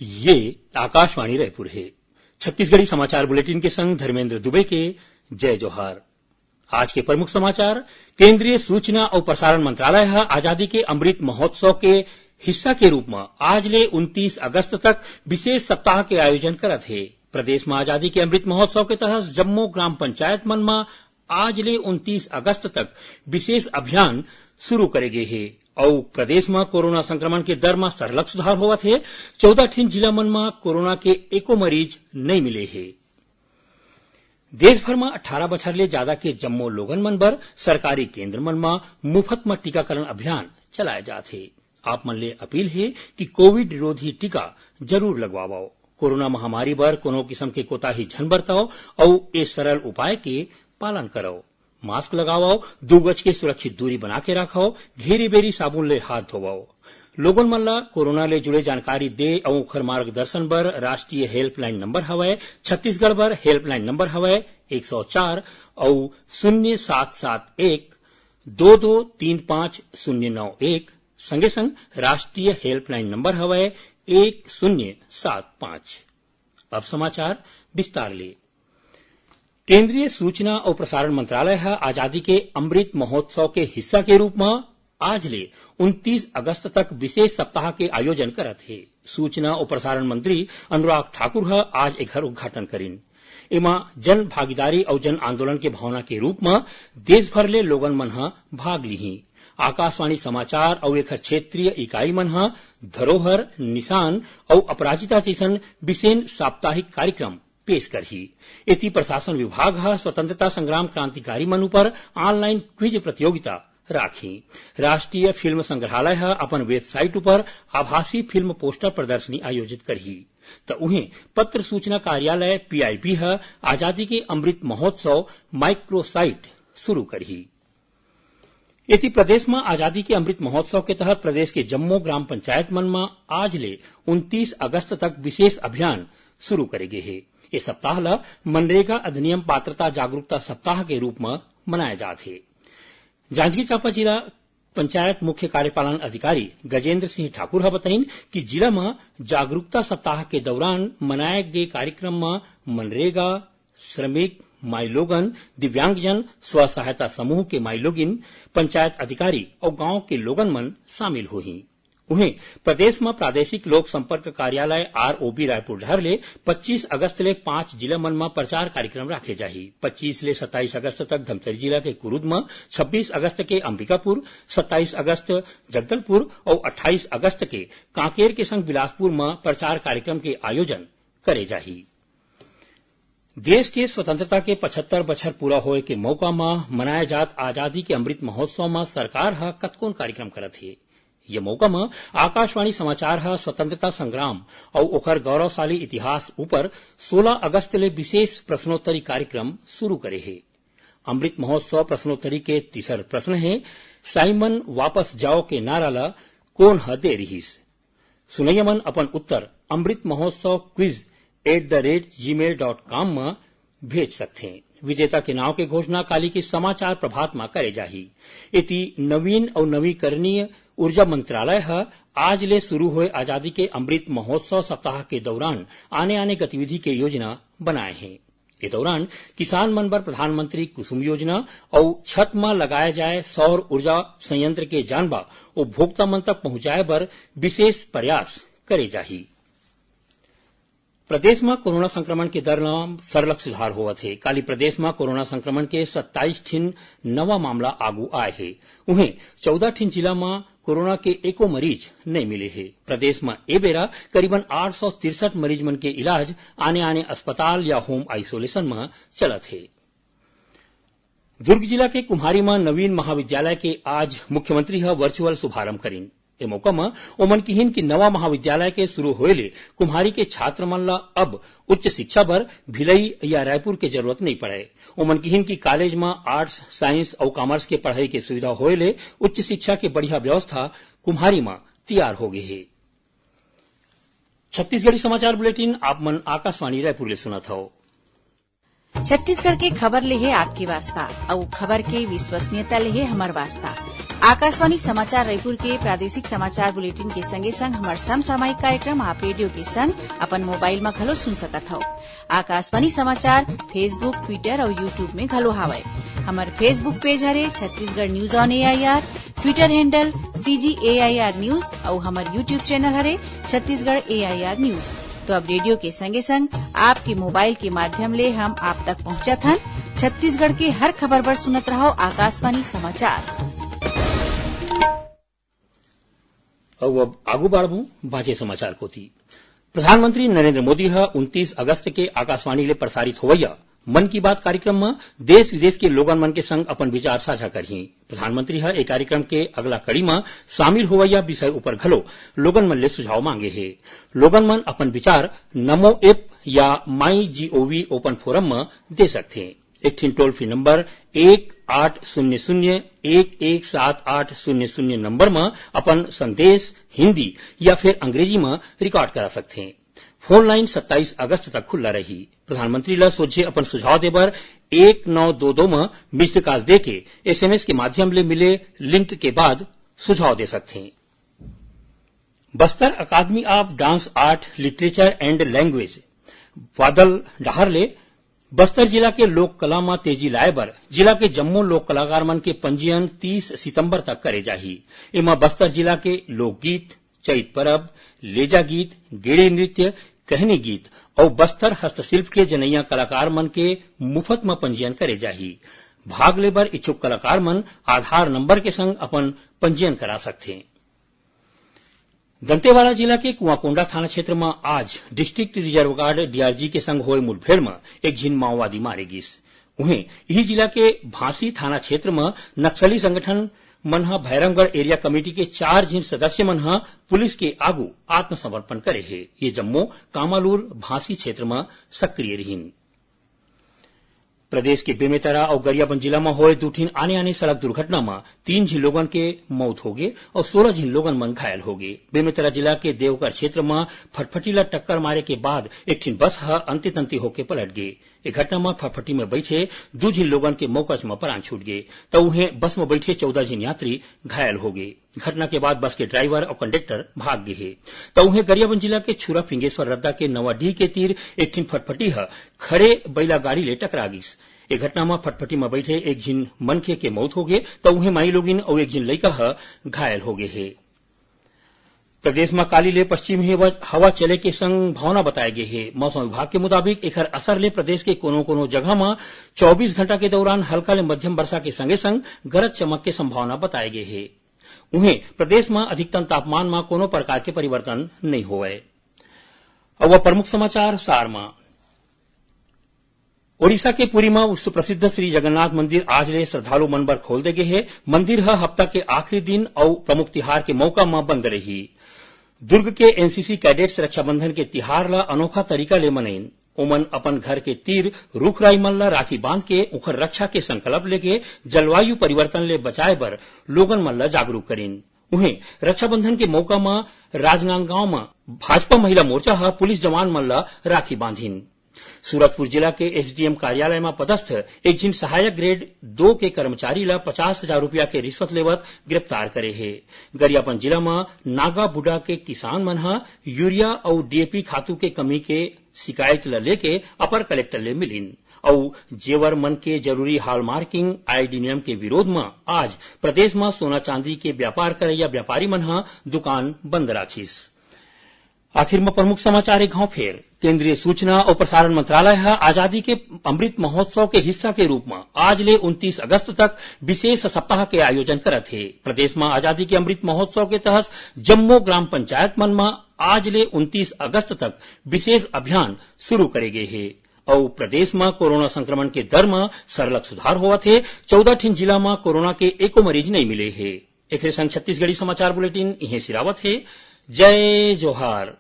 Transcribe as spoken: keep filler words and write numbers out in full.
ये आकाशवाणी रायपुर हे। छत्तीसगढ़ी समाचार बुलेटिन के संग धर्मेंद्र दुबे के जय जोहार। आज के प्रमुख समाचार। केंद्रीय सूचना अउ प्रसारण मंत्रालय ह आजादी के अमृत महोत्सव के हिस्सा के रूप म आज ले उनतीस अगस्त तक विशेष सप्ताह के आयोजन करत हे। प्रदेश म आजादी के अमृत महोत्सव के तहत जम्मो ग्राम पंचायत मन म आज ले उनतीस अगस्त तक विशेष अभियान शुरू करे गे हे अउ प्रदेश म कोरोना संक्रमण के दर म सरलग सुधार होवत हे। चौदह ठिन जिला मन म कोरोना के एको मरीज नइ मिले हे। देश भर म अठारह बछर ले जादा के जम्मो लोगन मन बर सरकारी केंद्र मन म मुफत म टीकाकरण अभियान चलाए जात हे। आप मन ले अपील हे कि कोविड विरोधी टीका जरूर लगवावव। कोरोना महामारी बर कोनो किसम के कोताही झन बरतव अउ ए सरल उपाय के पालन करव। मास्क लगावव, दू गज के सुरक्षित दूरी बना के राखव, घेरी बेरी साबुन ले हाथ धोवव। लोगन मन ला कोरोना ले जुड़े जानकारी दे अउ ओखर मार्गदर्शन बर राष्ट्रीय हेल्पलाइन नंबर हवय, छत्तीसगढ़ बर हेल्पलाइन नंबर हवय एक सौ चार अउ शून्य सात सात एक दो दो तीन पाँच शून्य नौ एक। संगे संग राष्ट्रीय हेल्पलाइन नंबर हवय एक शून्य सात पाँच। अब समाचार विस्तार ले। केंद्रीय सूचना अउ प्रसारण मंत्रालय ह आजादी के अमृत महोत्सव के हिस्सा के रूप म आज ले उनतीस अगस्त तक विशेष सप्ताह के आयोजन करत हे। सूचना अउ प्रसारण मंत्री अनुराग ठाकुर ह आज एखर उद्घाटन करिन। एमा जन भागीदारी अउ जन आंदोलन के भावना के रूप म देश भर ले लोगन मन ह भाग लिही। आकाशवाणी समाचार अउ एखर क्षेत्रीय इकाई मन ह धरोहर, निशान अउ अपराजिता जइसन विशेष साप्ताहिक कार्यक्रम पेश करही। एती प्रशासन विभाग ह स्वतंत्रता संग्राम क्रांतिकारी मन ऊपर ऑनलाइन क्विज प्रतियोगिता राखही। राष्ट्रीय फिल्म संग्रहालय ह अपन वेबसाइट ऊपर आभासी फिल्म पोस्टर प्रदर्शनी आयोजित करही। त उहें, पत्र सूचना कार्यालय, पीआईबी ह आजादी के अमृत महोत्सव माइक्रो साइट शुरू करही। एती प्रदेश म आजादी के अमृत महोत्सव के तहत प्रदेश के जम्मो ग्राम पंचायत मन म आज ले उनतीस अगस्त तक विशेष अभियान शुरू करे गे हे। ए सप्ताह ल मनरेगा अधिनियम पात्रता जागरूकता सप्ताह के रूप म मनाए जात हे। जांजगीर चांपा जिला पंचायत मुख्य कार्यपालन अधिकारी गजेंद्र सिंह ठाकुर ह बताइन कि जिला म जागरूकता सप्ताह के दौरान मनाए गे कार्यक्रम म मनरेगा, श्रमिक, माईलोगन, दिव्यांगजन, स्व सहायता समूह के माईलोगिन, पंचायत अधिकारी अउ गांव के लोगन मन शामिल होही। उहें, प्रदेश म प्रादेशिक लोक संपर्क कार्यालय, आरओबी, रायपुर डहर ले पच्चीस अगस्त ले पांच जिला मन म प्रचार कार्यक्रम राखे जाही। पच्चीस ले सत्ताईस अगस्त तक धमतरी जिला के कुरूद म, छब्बीस अगस्त के अंबिकापुर, सत्ताईस अगस्त जगदलपुर अउ अट्ठाईस अगस्त के कांकेर के संग बिलासपुर म प्रचार कार्यक्रम के आयोजन करे जाही। देश के स्वतंत्रता के पचहत्तर बछर पूरा होए के मौका म मनाए जात आजादी के अमृत महोत्सव म सरकार ह कतकोन कार्यक्रम करत हे। ये मौका म आकाशवाणी समाचार ह स्वतंत्रता संग्राम अउ ओखर गौरवशाली इतिहास ऊपर सोलह अगस्त ले विशेष प्रश्नोत्तरी कार्यक्रम शुरू करे हे। अमृत महोत्सव प्रश्नोत्तरी के तीसर प्रश्न हे, साइमन वापस जाओ के नारा ल कोन ह दे रिहिस? सुनैया मन अपन उत्तर Amrit Mahotsav quiz at the rate gmail dot com म भेज सकथें। विजेता के नांव के घोषणा काली के समाचार प्रभात म करे जाही। एती नवीन अउ नवीकरणीय ऊर्जा मंत्रालय ह आज ले शुरू होए आजादी के अमृत महोत्सव सप्ताह के दौरान आने-आने गतिविधि के योजना बनाए हे। ए दौरान किसान मन बर प्रधानमंत्री कुसुम योजना अउ छत म लगाए जाए सौर ऊर्जा संयंत्र के जानबा उपभोक्ता मन तक पहुंचाए बर विशेष प्रयास करे जाही। प्रदेश म कोरोना संक्रमण के दर म सरलग सुधार होवत हे। काली प्रदेश म कोरोना संक्रमण के सत्ताईस ठिन नवा मामला आगू आए हे। उहें, चौदह ठिन जिला म कोरोना के एको मरीज नइ मिले हे। प्रदेश म ए बेरा करीबन आठ सौ तिरसठ मरीज मन के इलाज आने-आने अस्पताल या होम आइसोलेशन म चलत हे। दुर्ग जिला के कुम्हारी म नवीन महाविद्यालय के आज मुख्यमंत्री ह वर्चुअल शुभारंभ करिन। ए मौका म ओमन किहिन कि नवा महाविद्यालय के शुरू होए ले कुम्हारी के छात्र मन ल अब उच्च शिक्षा बर भिलई या रायपुर के जरूरत नइ पड़य। ओमन किहिन कि कॉलेज म आर्ट्स, साइंस अउ कॉमर्स के पढ़ई के सुविधा होए ले उच्च शिक्षा के बढ़िया व्यवस्था कुम्हारी म तियार होगे हे। छत्तीसगढ़ी समाचार बुलेटिन आप मन आकाशवाणी रायपुर ले सुनत हव। छत्तीसगढ़ के खबर ले हे आपके वास्ता, अउ खबर के विश्वसनीयता ले हे हमर वास्ता। आकाशवाणी समाचार रायपुर के प्रादेशिक समाचार बुलेटिन के संगे संग हमर समसामयिक कार्यक्रम आप रेडियो के संग अपन मोबाइल म घलो सुन सकत हव। आकाशवाणी समाचार Facebook, Twitter अउ YouTube में घलो हावय। हमर Facebook पेज हरे Chhattisgarh news on AIR, Twitter handle CG AIR news अउ हमर YouTube चैनल हरे छत्तीसगढ़ एआईआर न्यूज। तो अब रेडियो के संगे संग आपके मोबाइल के माध्यम ले हम आप तक पहुंचत हन। छत्तीसगढ़ के हर खबर बर सुनत रहव आकाशवाणी समाचार। अउ अब आगू बाढ़बो बांचे समाचार कोति। प्रधानमंत्री नरेंद्र मोदी ह उनतीस अगस्त के आकाशवाणी ले प्रसारित होवइया मन की बात कार्यक्रम म देश विदेश के लोगन मन के संग अपन विचार साझा करही। प्रधानमंत्री ह ए कार्यक्रम के अगला कड़ी म शामिल होवइया विषय ऊपर घलो लोगन मन ले सुझाव मांगे हे। लोगन मन अपन विचार नमो ऐप या MyGov ओपन फोरम म दे सकथे। एक ठिन टोल फ्री नंबर एक आठ शून्य शून्य एक एक सात आठ शून्य शून्य नंबर म अपन संदेश हिंदी या फिर अंग्रेजी म रिकॉर्ड करा सकथे। फोन लाइन सत्ताईस अगस्त तक खुल्ला रही। प्रधानमंत्री ल सोझे अपन सुझाव दे बर एक नौ दो दो म मिस्ड कॉल देके एसएमएस के माध्यम ले मिले लिंक के बाद सुझाव दे सकथे। बस्तर अकादमी of dance, art, literature and language बादल डहार ले बस्तर जिला के लोक कला म तेजी लाए बर जिला के जम्मो लोक कलाकार मन के पंजीयन तीस सितंबर तक करे जाही। एमा बस्तर जिला के लोकगीत, चैत परब, लेजा गीत, गेड़ी नृत्य, कहनी गीत अउ बस्तर हस्तशिल्प के जनैया कलाकार मन के मुफत म पंजीयन करे जाही। भाग ले बर इच्छुक कलाकार मन आधार नंबर के संग अपन पंजीयन करा सकथे। दंतेवाड़ा जिला के कुआंकोंडा थाना क्षेत्र म आज डिस्ट्रिक्ट रिजर्व गार्ड, डीआरजी, के संग होए मुठभेड़ म एक झिन माओवादी मारे गिस। उहें, इही जिला के भांसी थाना क्षेत्र म नक्सली संगठन मन ह भैरमगढ़ एरिया कमेटी के चार झिन सदस्य मन ह पुलिस के आगू आत्मसमर्पण करे हे। ये जम्मो कामालूर भांसी क्षेत्र म सक्रिय रिहिन। प्रदेश के बेमेतरा अउ गरियाबंद जिला म होए दू ठिन आने-आने सड़क दुर्घटना म तीन झिन लोगन के मौत होगे अउ सोलह झिन लोगन मन घायल होगे। बेमेतरा जिला के देवकर क्षेत्र म फटफटी ल टक्कर मारे के बाद एक ठिन बस ह अंते-तंते होके पलट गे। ए घटना म फटफटी म बइठे दू झिन लोगन के मौकच म परान छूट गे, त उहें बस म बइठे चौदह झिन यात्री घायल होगे। घटना के बाद बस के ड्राइवर अउ कंडक्टर भाग गे हे। त उहें गरियाबंद जिला के छुरा फिंगेश्वर रद्दा के नवाडीह के तीर एक ठिन फटफटी ह खड़े बइला गाड़ी ले टकरा गिस। ए घटना म फटफटी म बइठे एक झिन मनखे के मौत होगे, त उहें माईलोगिन अउ एक झिन लइका ह घायल होगे हे। प्रदेश म काली ले पश्चिमी हवा, हवा चले के संभावना बताए गे हे। मौसम विभाग के मुताबिक एखर असर ले प्रदेश के कोनो-कोनो जगह म चौबीस घंटा के दौरान हल्का ले मध्यम वर्षा के संगे-संग गरज चमक के संभावना बताए गे हे। उहें, प्रदेश म अधिकतम तापमान म कोनो प्रकार के परिवर्तन नइ होवय। अउ अब प्रमुख समाचार सार म। ओडिशा के पुरी म सुप्रसिद्ध श्री जगन्नाथ मंदिर आज ले श्रद्धालु मन बर खोल दे गे हे। मंदिर ह हफ्ता के आखिरी दिन अउ प्रमुख तिहार के मौका म बंद रही। दुर्ग के एनसीसी कैडेट्स रक्षाबंधन के तिहार ल अनोखा तरीका ले मनइन। ओमन अपन घर के तीर रूख राई मन ल राखी बांध के उखर रक्षा के संकल्प लेके जलवायु परिवर्तन ले बचाए बर लोगन मन ल जागरूक करिन। उहें, रक्षाबंधन के मौका म राजनांदगांव म भाजपा महिला मोर्चा ह पुलिस जवान मन ल राखी बांधिन। सूरजपुर जिला के एसडीएम कार्यालय म पदस्थ एक झिन सहायक ग्रेड दो के कर्मचारी ल पचास हजार रुपया के रिश्वत लेवत गिरफ्तार करे हे। गरियाबंद जिला म नागा बुडा के किसान मन ह यूरिया अउ डीएपी खातू के कमी के शिकायत ल लेके अपर कलेक्टर ले मिलिन अउ जेवर मन के जरूरी हॉलमार्किंग आईडी नियम के विरोध म आज प्रदेश म सोना चांदी के व्यापार करइया व्यापारी मन ह दुकान बंद राखिस। आखिर म प्रमुख समाचार एक घाव फेर। केंद्रीय सूचना अउ प्रसारण मंत्रालय ह आजादी के अमृत महोत्सव के हिस्सा के रूप म आज ले उनतीस अगस्त तक विशेष सप्ताह के आयोजन करत हे। प्रदेश म आजादी के अमृत महोत्सव के तहत जम्मो ग्राम पंचायत मन म आज ले उनतीस अगस्त तक विशेष अभियान शुरू करे गे हे। अउ प्रदेश म कोरोना संक्रमण के दर म सरलग सुधार होवत हे। चौदह ठिन जिला म कोरोना के एको मरीज नइ मिले हे। एखरे संग छत्तीसगढ़ी समाचार बुलेटिन इहें सिरावत हे। जय जोहार।